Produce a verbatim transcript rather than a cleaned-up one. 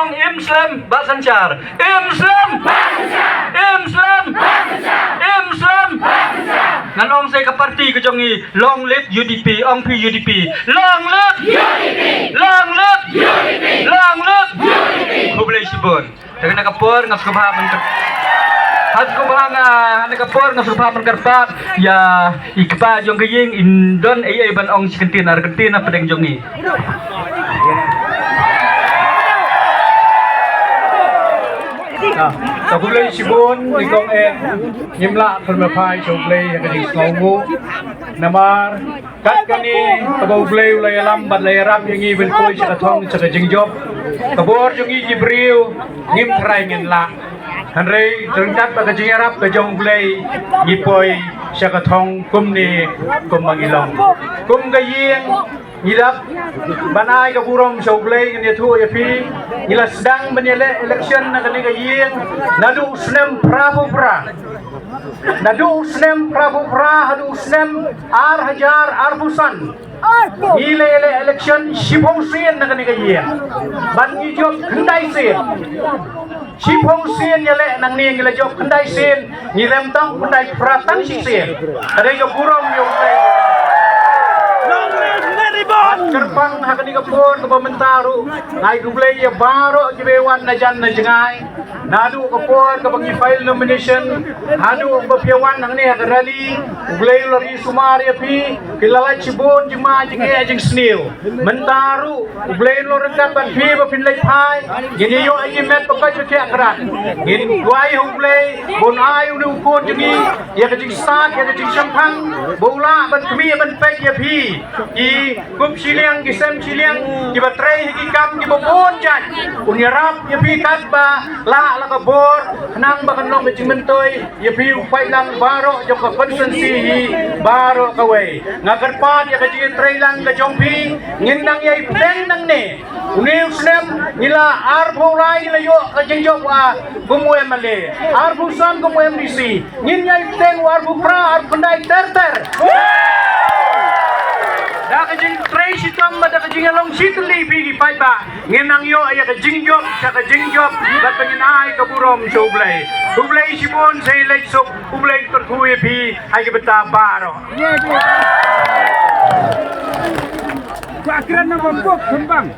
Im slem Bah Synshar. Im slem. Im slem. Im slem. Ngan ong sa ïa ka party ka jong ngi, long live U D P, ong phi U D P. Long live U D P. Long live U D P. Long live U D P. Khublei shibun. Te kane ka por nga sngewbha ban kyrpad. Ha sngewbha nga, ha kane ka por nga sngewbha ban kyrpad ïa i kpa jong ka ïing, in don ei ei ban ong shi kyntien ar kyntien hapdeng jong ngi. Ka khublei shibun i kong eh, ngim lah khlem phai sha U Blei ha ka jingsngewnguh. Namar kat kane kaba U Blei u la ïalam bad la ïarap ïa ngi ban poi sha ka thong sha ka jingjop. Ka bor jong ngi ki briew ngim trai ngin lah. Hynrei ryngkat bad ka jingïarap ka jong U Blei ngi poi sha ka thong kumne kumba ngi long. Kum ka ïing ngi dap ban ai ka burom sha U Blei, ngin ïathuh ïa phi, ngi la sdang ban ïaleh election na kane ka ïing naduh u snem phra phew phra. Naduh u snem phra phew phra haduh u snem ar hajar arphew san. Ngi la ïaleh election shiphew sien na kane ka ïing. Bad ngi jop khyndai sien. Shiphew sien ïaleh, nangne ngi la jop khyndai sien. Ngi rem tang khyndai phra tang shisien. Ka dei ka burom ïa U Blei. Kyrpang ha kane ka por kaba mynta ruh, nga ai khublei ïa baroh kiba wan na jan na jngai. Naduh ka por kaba ngi file nomination haduh ba phi wan hangne ha ka rally, U Blei u la ri sumar ïa phi. Phi la lait shibun jingma jingeh jingsniew. Mynta ruh U Blei un long ryngkat bad phi ba phin leit phai. Ngin ïoh ïa ki met ba koit ba khiah krat. Ngin duwai ha U Blei ba un ai une u khun jong ngi ïa ka jingstad, ïa ka jingshemphang, ba u lah ban khmih ban peit ïa phi. Ki kup shiliang, ki sem shiliang, kiba trei ha ki kam kiba bun jait. Un ïarap ïa phi katba lah la ka bor, khnang ba kan long ka jingmyntoi ïa phi u paidlang baroh jong ka constituency hi baroh kawei. Nga kyrpad ïa ka jingïatreilang ka jong phi, ngin nang ïai bteng nangne. Une u snem ngi la arphew lai ngi la ïoh ka jingjop, ah, kum u M L A, arphew san kum u M D C. Ngin ïai bteng u arphew phra, arphew khyndai ter ter. Da ka jingtrei shitom bad da ka jingïalong shitylli phi ki paidbah, ngin nang ïoh ïa ka jingjop sha ka jingjop bad ba ngin ai ka burom sha U Blei. U Blei shibun, sa ïaleit suk, U Blei un kyrkhu ïa phi ha ki bynta baroh. Ka kren na bam kok kembang.